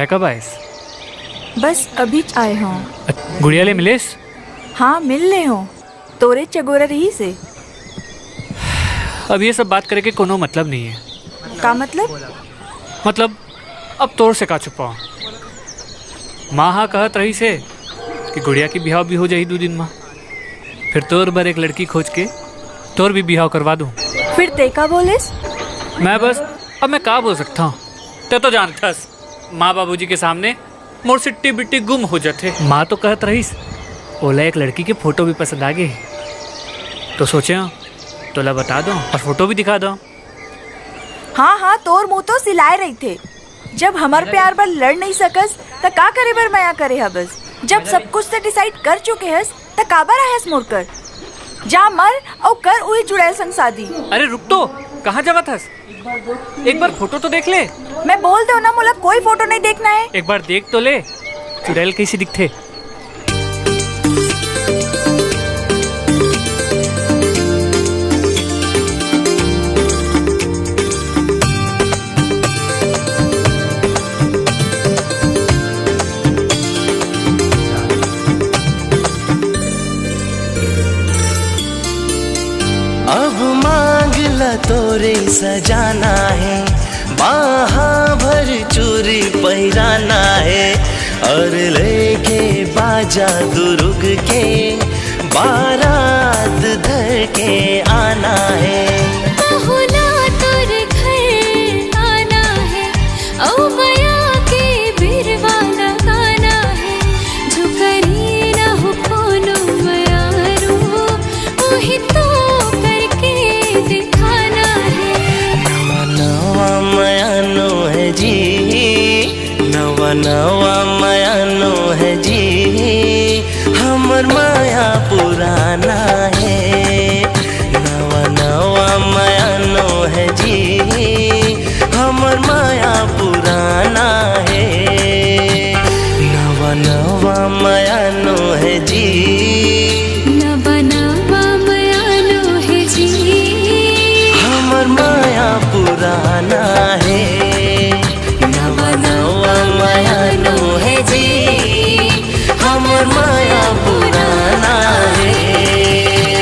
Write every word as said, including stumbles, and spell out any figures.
कब आयस? बस अभीच आए हों। गुड़िया ले मिलेस? हाँ, मिल ले हों। तोरे चगोरा रहिसे। अब ये सब बात करे के कोनो मतलब नहीं है। का मतलब? मतलब, अब तोर से का छुपाओं? माँ हा कहत रहिसे कि गुड़िया के बिहाव भी हो जाही दू दिन मा। फिर तोर बर एक लड़की खोज के तोर भी बिहाव करवा दूं। फिर ते का बोलेस? मैं बस, अब मैं का बोल सकता हूँ? ते तो जानथस, माँ बाबूजी के सामने मोर सिट्टी बिट्टी गुम हो जाथे। माँ तो कहत रहिस, ओला एक लड़की के फोटो भी पसंद आ गे। तो सोचे हूँ, तोला बता दो और फोटो भी दिखा दो। हाँ, हाँ, तोर मुंह तो सिलाए रहिथे। जब हमर प्यार बर लड़ नहीं सकस, त का करे बर मया करे हबस? जब सब कुछ त डिसाइड कर चुके हस, त काबर आयस मोर कर? जा मर अउ कर उही चुड़ैल संग शादी। अरे रुक तो, कहाँ जावत हस? एक बार फोटो तो देख ले। मैं बोल दो ना, मोला कोई फोटो नहीं देखना है। एक बार देख तो ले, चुड़ैल कैसी दिखथे। अब मांग ल तोरे सजाना है, बाहा भर चूरी पहिराना है, और लेके बाजा दुरुग के बारात धर के आना है। बहुला तोर घर आना है, ओ मया के बिरवा लगाना है, जो करी ना हो कोनो मयारू, वही तो करके दिखाना है। नवा नवा मयानो है जी, नवा नवा मयानो है जी, हमर माया पुराना है। नवा नवा मयानो है जी, हमर माया पुराना है। नवा नवा मयानो है जी, नवा नवा मयानो है जी, हमर माया पुराना